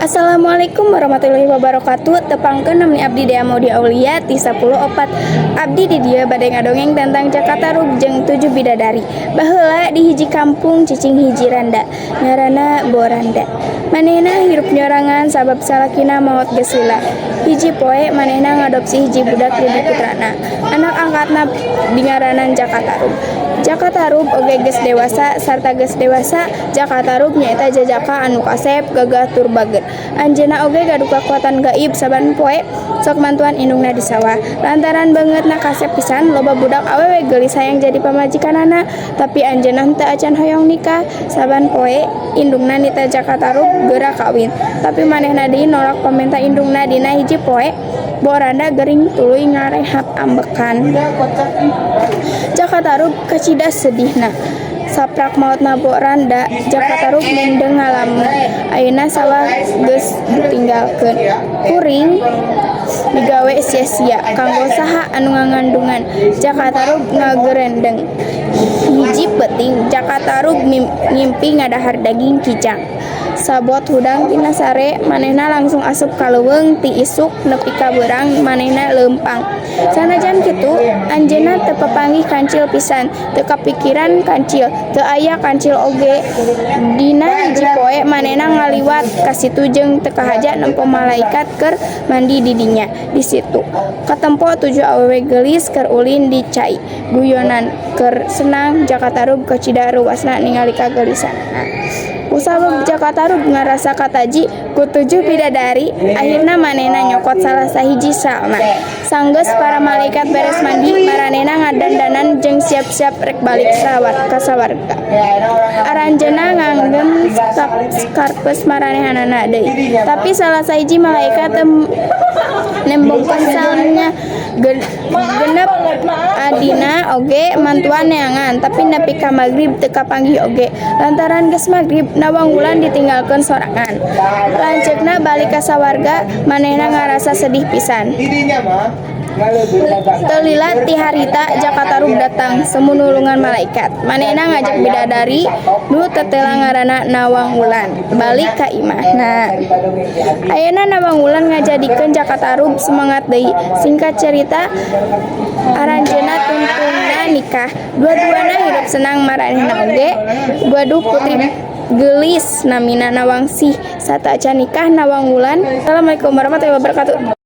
Assalamualaikum warahmatullahi wabarakatuh. Tepangkeun, nami abdi Dea Maudi Aulia ti 10 opat. Abdi di dieu bade ngadongeng tentang Jaka Tarub jeung tujuh bidadari. Baheula di hiji kampung cicing hiji randa, ngaranna Boranda. Manehna hirup nyorangan sabab salakina maot geus lila. Hiji poe manehna ngadopsi hiji budak jadi putrana. Anak angkatna dingaranan Jaka Tarub. Jaka Tarub oge geus dewasa. Sarta geus dewasa, Jaka Tarub nyaeta jajaka anu kasep, gagah tur bager. Anjeunna oge gaduh kakuatan gaib, saban poe sok mantuan indungna di sawah. Lantaran beungeutna kasep pisan, loba budak awewe geulis hayang jadi pamajikanana, tapi anjeunna henteu acan hoyong nikah. Saban poe indungna nitah Jaka Tarub geura kawin, tapi manehna deui nolak pamenta indungna. Dina hiji poe Boranda gering tuluy ngarehab ambekan. Jaka Tarub kacida sedihna. Saprak maotna Boranda, Jaka Tarub mendeng ngalamun. Ayeuna sawah geus ditinggalkeun. Kuring digawe sia-sia, kanggo saha anu ngangandungan? Jaka Tarub ngagerendeng. Hiji peuting Jaka Tarub ngimpi ngadahar daging kijang. Sabot hudang tina sare, manehna langsung asup ka leuweung. Ti isuk nepi ka beurang manehna leumpang. Sanajan kitu, anjeunna teu papanggih kancil pisan, teu kapikiran kancil, teu aya kancil oge. Dina hiji poe manehna ngaliwat ka situ jeung teu kahaja nempo malaikat keur mandi di dinya. Di situ katempo tujuh awewe geulis keur ulin di cai, guyonan keur senang. Jaka Tarub kacida reuwasna ningali kageulisanana. Kusabab Jaka Tarub ngarasa kataji ku tujuh bidadari, akhirna manehna nyokot salah sahiji salna. Sanggeus para malaikat beres mandi, maranehna ngadandanan jeung siap-siap rek balik ka sawarga. Aranjeunna nganggem karpes maranehanana deui. Tapi salah sahiji malaikat teu nembongkeun salna. Genep adina oge mantuan neangan, tapi nepi ka magrib teu kapanggih oge. Lantaran geus magrib, Nawang Wulan ditinggalkeun sorangan. Lanceukna balik ka sawarga, manehna ngarasa sedih pisan. Teu lila ti harita Jaka Tarub datang samunulungan malaikat. Manehna ngajak bidadari nu tetela ngaranna Nawang Wulan balik ka imahna. Ayeuna Nawang Wulan ngajadikeun Jaka Tarub semangat deui. Singkat cerita, aranjeunna tungtungna nikah. Dua-duana hirup senang, maranehna oge gaduh putri geulis namina Nawangsih. Sateuacan nikah Nawang Wulan. Assalamualaikum warahmatullahi wabarakatuh.